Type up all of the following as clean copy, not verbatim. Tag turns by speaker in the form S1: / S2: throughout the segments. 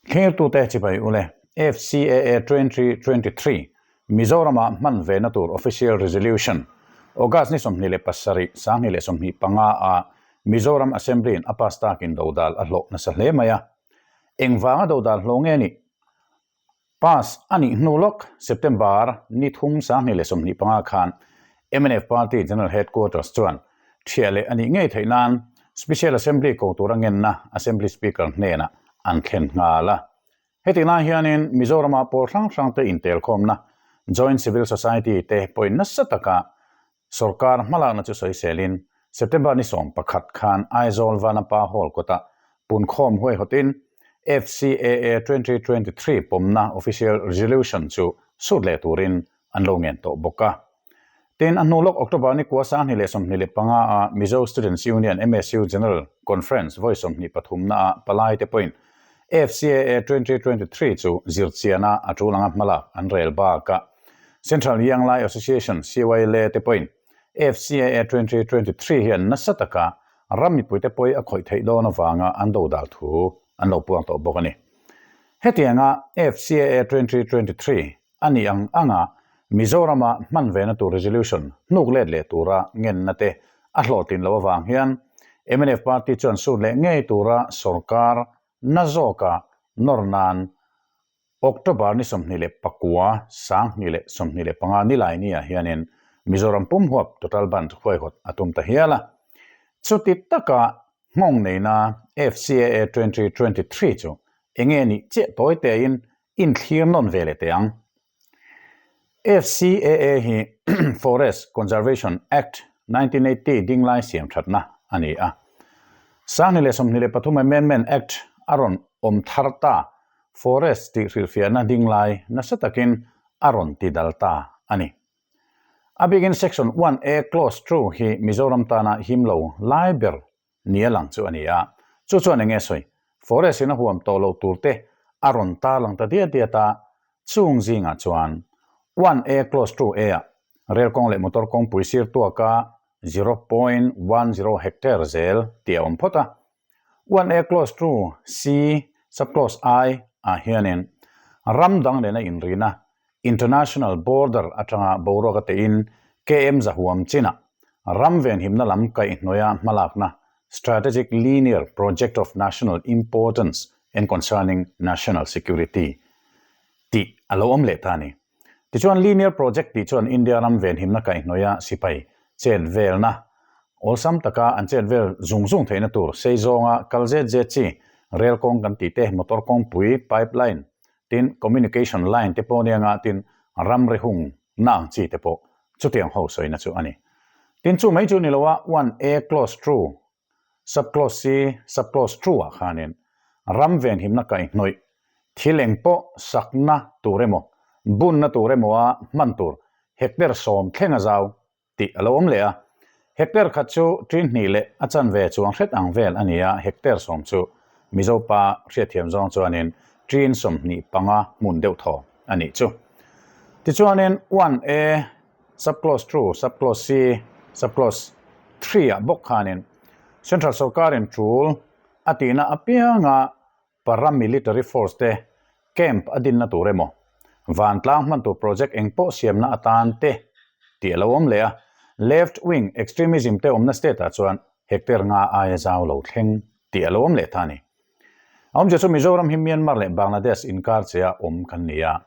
S1: Thlirtute chibai ule, FCAA 2023 Mizorama hman vena tur Official Resolution, August ni 27, 2025 a Mizoram Assembly in a pass takin dodal a hlawh nasa hle mai a. Engvanga dodal hlawh nge nih? Pass a nih hnu lawk September ni thum 2025 khan mnf Party General Headquarters chuan thiah leh a nih ngei theih nan Special Assembly ko tura ngenna Assembly Speaker hnenah an thlen nghal a. Hetih lai hianin Mizorama pawl hrang hrangte intelkhawmna Joint Civil Society te pawhin nasa taka Sorkar hmalakna chu sawiselin September ni 11 khan Aizawl Vanapa Hall kawtah punkhawm huaihawtin FCAA 2023 pawmna Official Resolution chu sut leh turin an lo ngen tawh bawk a. Tin, a hnu lawk October ni kua 2025 a Mizo Students Union, MSU, General Conference vawi 23 na ah palaite pawhin FCAA 2023 chu zirchiana a tul anga hmalak an rel bakah Central Young Lai Association, CYLA, te pawhin FCAA 2023 hian nasa taka ram mipuite pawi a khawih theih dawn avanga an dodal thu an lo puang tawh bawk a ni. Hetianga FCAA 2023 a nih ang anga Mizorama hman vena tur resolution hnuk let leh tura ngenna te a hlawhtlin loh avang hian mnf party chuan sut leh ngei tura sorkar na zawka nawr nan October ni 29, 2025 nilai niah hianin Mizoram pum huap Total Bandh huaihawt a tum ta hial a. Chuti taka nghawng neina FCAA 2023 chu enge nih chiah tawi tein inthlir nawn ve leh teh ang. FCAA hi Forest Conservation Act 1980 dinglai siam thatna a ni a. 2023 Amendment Act a rawn awm thar ta Forest tih hrilhfiahna dinglai nasa takin a rawn ti dal ta a ni. A bikin Section 1A Clause 2 hi Mizoram tana him lo lai ber nia lang chu a ni a, chu chuan eng nge sawi? Forest in a huam tawh loh tur te a rawn tarlang ta diat diat a, chung zingah chuan 1A Clause 2A ah rel kawng leh motor kawngpui sir tuaka 0.10 hectare zel tih a awm phawt a, 1A clause 2 C subclause I ah hianin ram dang nena inrina international border atanga boruak a tein KM zahuam chinah ram venhimna lam kaihhnawia hmalakna Strategic Linear Project of National Importance and Concerning National Security tih a lo awm leh ta a ni. Tichuan Linear Project tih chuan India ram venhimna kaihhnawia sipai chet velna awlsam taka an chet vel zung zung theihna tur sei zawnga kal zet zet chi rel kawng kan tih te, motor kawngpui, pipe line, tin communication line te pawh nia nga tin ramri hung na ang chi te pawh chutiang ho sawina chu a ni. Tin chu mai chu ni lo a, 1A clause true Subclause C, Subclause 2 ah khanin ram venhimna kaihhnawih thil eng pawh sakna tur emaw, bunna tur emaw a hman tur hectare sawm thleng a zau tih a lo awm leh a. Hectare khat chu ṭin hnih leh a chanve chuang hret ang vel a ni a, hectare sawm chu Mizo pa hriatthiam zawng chuanin ṭin 25 hmun deuh thaw a nih chu. Tichuanin 1A Subclause 2, Subclause C, Subclause 3 ah bawk khanin Central sorkarin tul a tihna apianga Paramilitary Force te camp a dinna tur emaw, vantlang hman tur project eng pawh siamna atan te tih a lo awm leh a, Left Wing Extremism te awmna state ah chuan hectare nga aia zau lo thleng tih a lo awm leh ta a ni. A awmzia chu Mizoram hi Myanmar leh Bangladesh inkar che a awm kan ni a,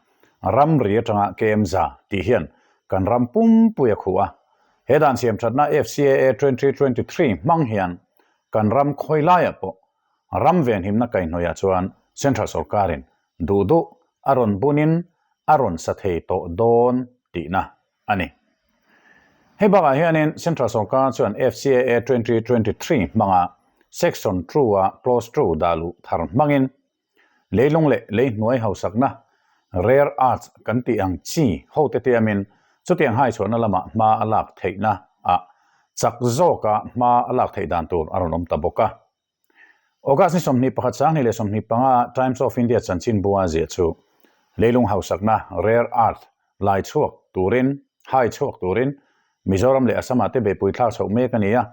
S1: ramri atanga KMza tih hian kan ram pumpui a khuh a. He dan siam thatna FCAA 2023 hmang hian kan ram khawi laiah pawh ram venhimna kaihhnawihah chuan Central sorkarin duh duh a rawn bunin a rawn sa thei tawh dawn tihna a ni. Hei bakah hianin Central sorkar chuan FCAA 2023 hmanga Section 2-a Clause 2 dah luh thar hmangin leilung leh lei hnuai hausakna, rare earths kan tih ang chi hote tiamin chutiang haichhuahna lamah hma a lak theihna ah chak zawka hma a lak theih dan tur a rawn awm ta bawk a. August ni 21 2025 Times of India chanchinbu a ziah chu leilung hausakna, rare earth, lai chhuak turin, hai chhuak turin Mizoram leh Assam-ah te beihpui thlak chhoh mek a ni a.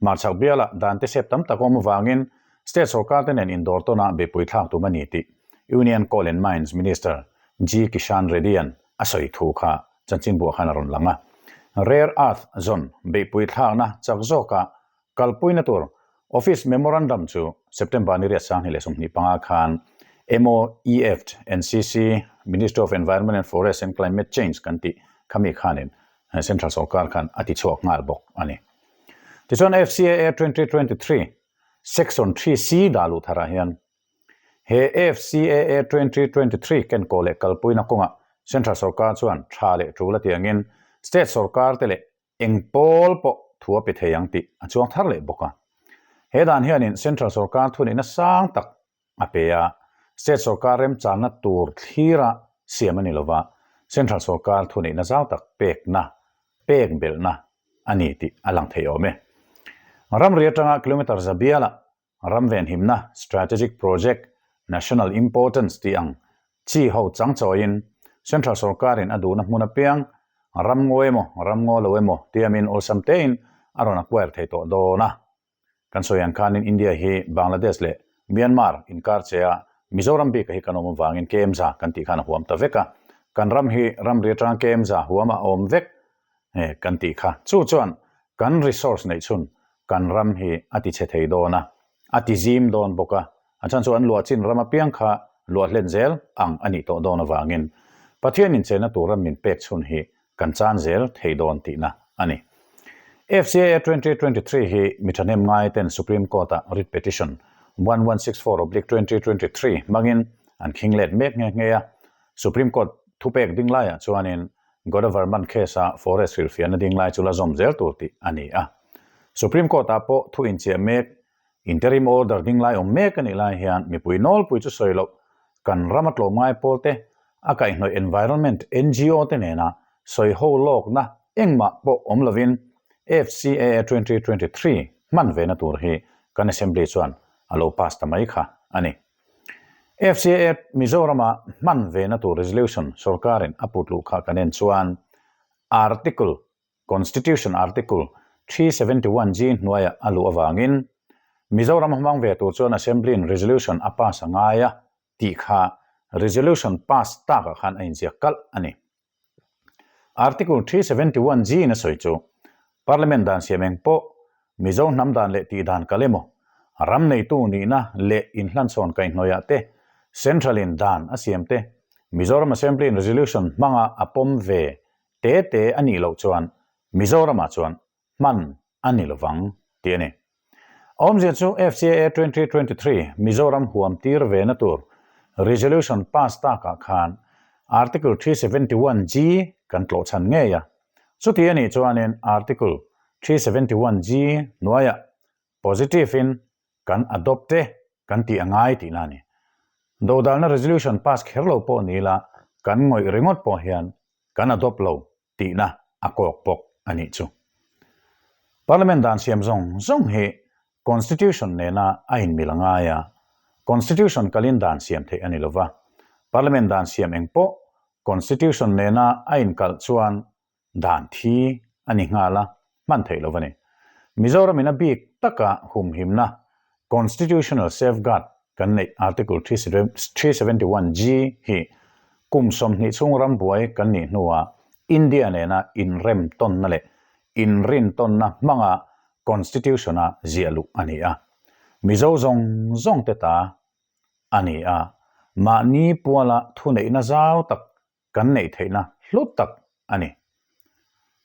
S1: Hmarchhak bialah dan te sep tam tak awm avangin state sorkar te nen indawr tawnah beihpui thlak tum a ni tih Union Coal and Mines Minister G Kishan Reddy-a'n a sawi thu kha chanchinbuah khan a rawn lang a. Rare Earth zawn beihpui thlakna chak zawka kalpuina tur Office Memorandum chu September ni riat 2025 khan MOEF NCC, Ministry of Environment and Forest and Climate Change kan tih khami khanin Central sorkar khan a tichhuak nghal bawk a ni. Tichuan FCAA 2023 Section 3C dah luh tharah hian he FCAA 2023 kenkaw leh kalpuina kawngah Central sorkar chuan tha leh tul a ti angin State sorkar te leh eng pawl pawh thu a pe thei ang tih a chuang thar leh bawk a. He dan hianin Central sorkar thuneihna sang tak a pe a, State sorkar remchanna tur thlira siam a ni lova, Central sorkar thuneihna zau tak pekna, pek belhna a ni tih a lang thei awm e. Ramri atanga kilometre za bialah ram venhimna, strategic project, national importance tih ang chi ho chang chawiin Central sorkarin a duhna hmun apiang ram ngaw emaw, ram ngaw lo emaw tiamin awlsam tein a rawn acquire thei tawh dawn a. Kan sawi ang khanin India hi Bangladesh leh Myanmar inkar che a Mizoram bika hi kan awm avangin KMza kan tih khan a huam ta vek a. Kan ram hi ramri atanga KMza huam a awm vek kan tih kha. Chu chuan kan resource neih chhun kan ram hi a ti chhe thei dawn a, a ti zim dawn bawk a, a chhan chu an luah chin ram apiang kha luah hlen zel ang a nih tawh dawn avangin Pathian inchena tur ram min pek chhun hi kan chan zel thei dawn tihna a ni. FCAA 2023 hi mi thahnem ngai ten Supreme Court-ah writ petition 1164/2023 hmangin an khing let mek nghe nghe a. Supreme Court thupek ding laiah chuanin Godavarman case-a forest hrilhfiahna ding lai chu la zawm zel tur tih a ni a. Supreme Court-ah pawh thu inchiah mek Interim order ding lai awm mek a nih lai hian mipui nawlpui chu sawi loh kan rama tlawmngai pawl te, a kaihhnawih environment NGO te nena sawi ho lawkna engmah pawh awm lovin FCAA 2023 hman vena tur hi kan Assembly chuan a lo pass ta mai kha a ni. FCAA Mizorama hman vena tur resolution sorkarin a put luh kha kan en chuan Article Constitution Article 371G hnuaiah a luh avangin Mizoram hmang ve tur chuan Assembly-in resolution a pass a ngai a tih kha resolution pass takah khan a inziak kalh a ni. Article 371G in a sawi chu Parliament dan siam eng pawh Mizo hnam dan leh tih dan kal emaw, ram neitu nihna leh inhlanchhawn kaihhnawihah te, Central-in dan a siam te, Mizoram Assembly-in resolution hmanga a pawm ve te te a nih loh chuan Mizoramah chuan hman a ni lovang tih a ni. A awmzia chu FCAA 2023 Mizoram huam tir ve na tur resolution pass takah khan Article 371G kan tlawh chhan ngei a. Chuti a nih chuanin Article 371G hnuaiah positive in kan adopt e kan tih a ngai tihna a ni. Dodalna resolution pass kher lo pawh ni ila kan ngawih ringawt pawh hian kan adopt lo tihna a kawk bawk a nih chu. Parliament dan siam zawng zawng hi Constitution nena a inmil a ngai a, Constitution kalin dan siam theih a ni lova, Parliament dan siam eng pawh Constitution nena a inkalh chuan dan thi a ni nghal a, hman theih lo a ni. Mizoramin a bik taka humhimna, Constitutional safeguard, kan neih Article 371G hi kum 20 chhung ram buai kan nih hnuah India nena inrem tawnna leh inrin tawnna hmanga Constitution-a ziah luh a ni a. Mizo zawng zawngte ta a ni a, mahni puala thuneihna zau tak kan neih theihna hlu tak a ni.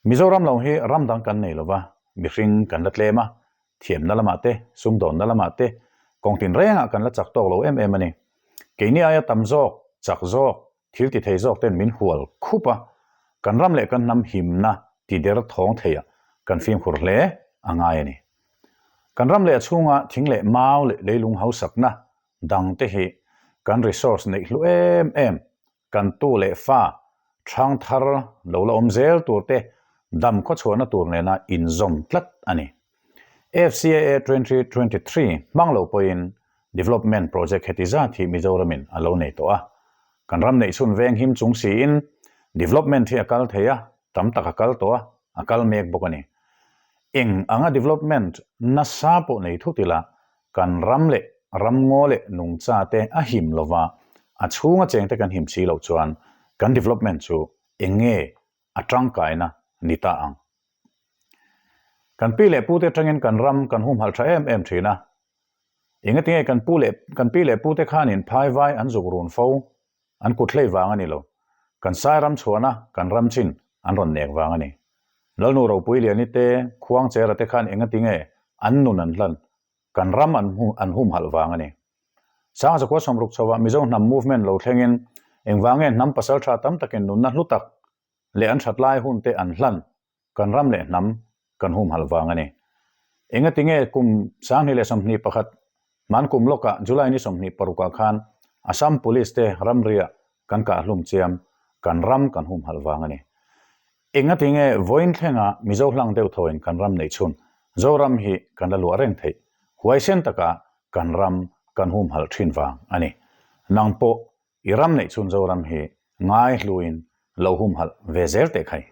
S1: Mizoram lo hi ram dang kan nei lova, mihring kan la tlem a, thiamna lamah te, sumdawnna lamah te, kawng tinrengah kan la chak tawk lo em em a ni. Keini aia tam zawk, chak zawk, thil ti thei zawk ten min hual khup a, kan ram leh kan hnam himna ti der thawng theiah kan fimkhur hle a ngai a ni. Kan ram leh a chhunga thing leh mau leh leilung hausakna dang te hi kan resource neih hlu em em Kan tu leh fa hrang thar lo la awm zel tur te dam khawchhuahna tur nena inzawm tlat a ni. FCAA 2023 hmang lo pawhin development project heti zat hi Mizoramin a lo nei tawh a. Kan ram neih chhun veng him chung siin development hi a kal thei a, tam tak a kal tawh a, a kal mek bawk a ni. Eng anga development nasa pawh nei thut ila kan ram leh ramngaw leh nungcha te a him lova. A chhunga chengte kan him si loh chuan kan development chu eng nge a tangkaina ni ta ang? Kan pi leh pute atangin kan ram kan humhalh tha em em thin a. Engatinge kan pu leh kan pi leh pute khanin phai vai an zuk run fo, an kut hlei vang a ni lo. Kan sai ram chhuahna kan ram chin an rawn nek vang a ni. Lalnu Ropui Liani te, Khuangchera te khan engatinge an nun an hlan, kan ram an an humhalh vang a ni. Sangzakua sawmruk chhovah Mizo hnam movement lo thlengin engvange hnam pasaltha tam takin nunna hlu tak leh an that lai hun te an hlan kan ram leh hnam kan humhalh vang a ni. Engatinge kum 2021 hman kum lawkah July ni 26 ah khan Assam Police te ramriah kan kahhlum chiam kan ram kan humhalh vang a ni. Engatinge vawiin thlenga Mizo hlang deuh thawin kan ram neih chhun Zoram hi kan la luah reng theih huaisen taka kan ram kan humhalh thin vang a ni. Nang pawh i ram neih chhun Zoram hi ngaihluin lo humhalh ve zel teh khai.